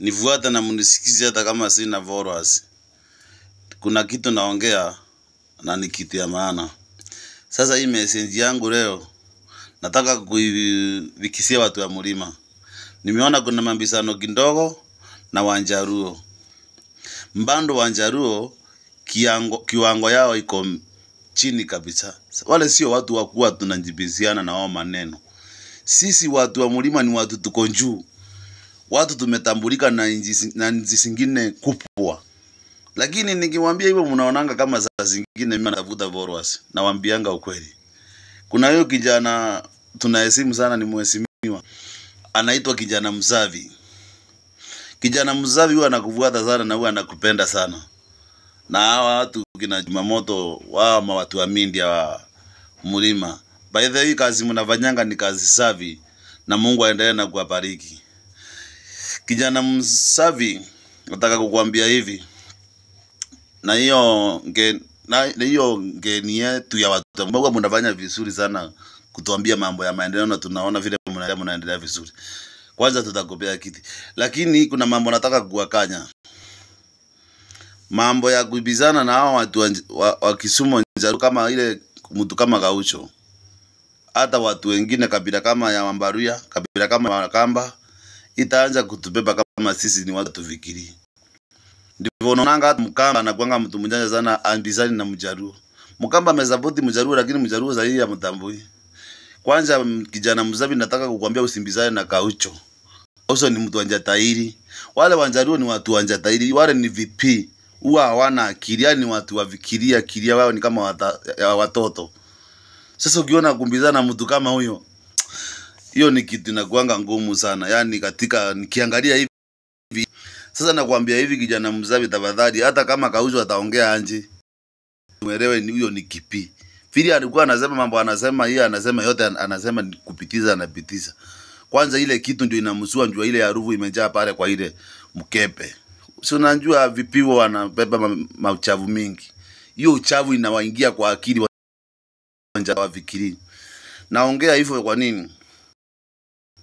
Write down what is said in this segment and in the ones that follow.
Nifuate na mnisikize hata kama sina followers. Kuna kitu naongea na ni kitu ya maana. Sasa hii message yangu leo nataka kuifikishia watu wa mlima. Nimeona kuna mambisano kidogo na Wanjaruo. Mbando Wanjaruo kiwango yao iko chini kabisa. Wale sio watu wa kuwa tunajibizana na wao maneno. Sisi watu wa mlima ni watu tuko juu. Watu tumetambulika na nchi zingine kubwa. Lakini nikiwaambia hivyo mnaonanga kama saa zingine mimi natafuta followers. Nawaambianga ukweli. Kuna huyo kijana tunaheshimu sana, ni mheshimiwa. Anaitwa Kijana Msavi. Kijana Msavi huwa anakufuata sana na huwa anakupenda sana. Na hawa watu kina Jumamoto wao ma watu wa Mindia wa mlima. By the way, kazi mnafanyanga ni kazi safi na Mungu aendelee na kuwabariki. Kijana Msavi, nataka kukuambia hivi. Na hiyo ngeni yetu ya watu ambao mnafanya vizuri sana kutuambia mambo ya maendeleo na tunaona vile mnaendelea vizuri. Kwanza tutakupea kiti. Lakini kuna mambo nataka kuwakanya. Mambo ya kuibizana na hao watu wa Kisumu Njaruo kama ile mtu kama Gaucho. Hata watu wengine kabila kama ya Wambaruya, kabila kama Wakamba itaanza kutubeba kama sisi ni watu tufikiri. Ndivyo unaonanga hata Mkamba anakuanga mtu mjanja sana, ambizani na Mjaruo. Mkamba amesapoti Mjaruo lakini Mjaruo zaidi hamtambui. Kwanza Kijana Mzabi nataka kukuambia usimbizane na Gaucho. Gaucho ni mtu wanjatairi. Wale Wanjaruo ni watu wanjatairi, wale ni VP. Huwa hawana akili, yani ni watu wafikiria akili wao ni kama watoto. Sasa ukiona kumbizana na mtu kama huyo, hiyo ni kitu inakuanga ngumu sana. Yani katika nikiangalia hivi. Sasa nakwambia hivi Kijana Mzabi, tafadhali, hata kama Gaucho ataongea anje, muelewe ni huyo ni kipi. Vile alikuwa anasema mambo anasema, yeye anasema yote anasema ni kupitiza, anapitiza. Kwanza ile kitu ndio inamsua, ndio ile harufu imejaa pale kwa ile mkepe. Si unajua vipiwo wanabeba mauchavu mingi. Hiyo uchavu inawaingia kwa akili wafikiri. Naongea hivyo kwa nini?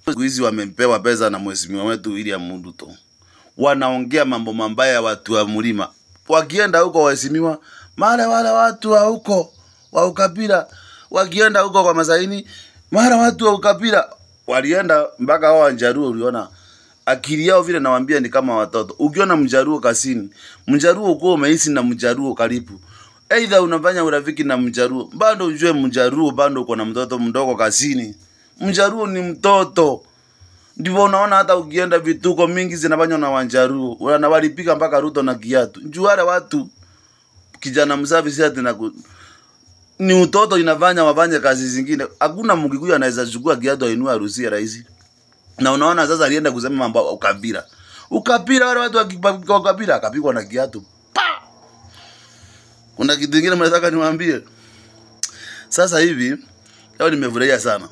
Siku hizi wamempewa pesa na mheshimiwa wetu William Ruto. Wanaongea mambo mabaya ya watu wa mlima. Wakienda huko waheshimiwa, mara wale watu wa huko wa ukabila, wakienda huko kwa Masaini, mara watu wa ukabila walienda mpaka hao Wanjaruo. Uliona akili yao vile, nawaambia ni kama watoto. Ukiona Mjaruo kasini, Mjaruo uko umeishi na Mjaruo karibu, aidha unafanya urafiki na Mjaruo, bado ujue Mjaruo bado uko na mtoto mdogo kasini. Mjaruo ni mtoto. Ndivyo unaona hata ukienda vituko mingi zinafanywa na Wanjaruo. Wanawalipika mpaka Ruto na kiatu. Njua wale watu Kijana Msafi si ati ni utoto inafanya wafanye kazi zingine. Hakuna Mkikuyu anaweza chukua kiatu ainue arusie rais. Na unaona sasa alienda kusema mambo ukabila. Ukabila, wale watu wa ukabila akapigwa na kiatu. Pa! Kuna kitu kingine mnataka niwaambie. Sasa hivi leo nimefurahia sana.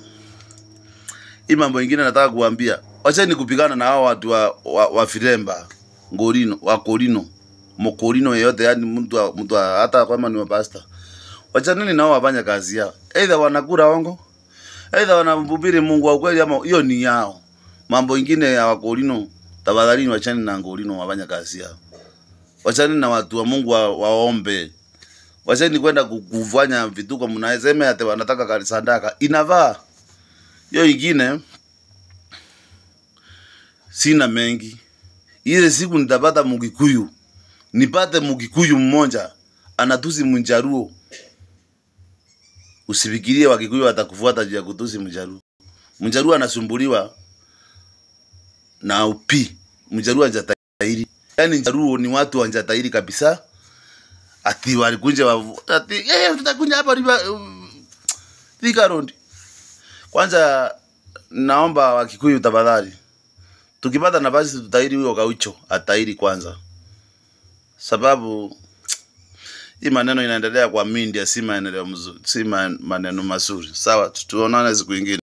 Hii mambo ingine nataka kuambia. Wacheni kupigana na hao watu wa Filemba, Ngorino, wa Korino, Mokorino yeyote, yani mtu hata kama ni wa pastor. Wachaneni nao wafanye kazi yao. Either wanakula ongo, either wanamhubiri Mungu wa kweli, ama hiyo ni yao. Mambo ingine ya Wakorino, tafadhali wacheni na Ngorino wafanye kazi yao. Wacheni na watu wa Mungu waombe. Wacheni kwenda kufanya vituko mnasema ati wanataka sadaka. Inavaa. Hiyo ingine sina mengi. Ile siku nitapata Mkikuyu. Nipate Mkikuyu mmoja anatusi Mjaruo. Usifikirie Wakikuyu watakufuata juu ya kutusi Mjaruo. Mjaruo anasumbuliwa na upi. Mjaruo hajatahiri. Yaani Mjaruo ni watu wanjatahiri kabisa. Ati walikunja ati tutakunja hapa Thika Road. Kwanza naomba Wakikuyu tafadhali, tukipata nafasi tutahiri huyo Gaucho, atahiri kwanza. Sababu hii maneno inaendelea kwa Mindia si maendeleo mzuri, si maneno mazuri. Sawa, tuonane siku nyingine.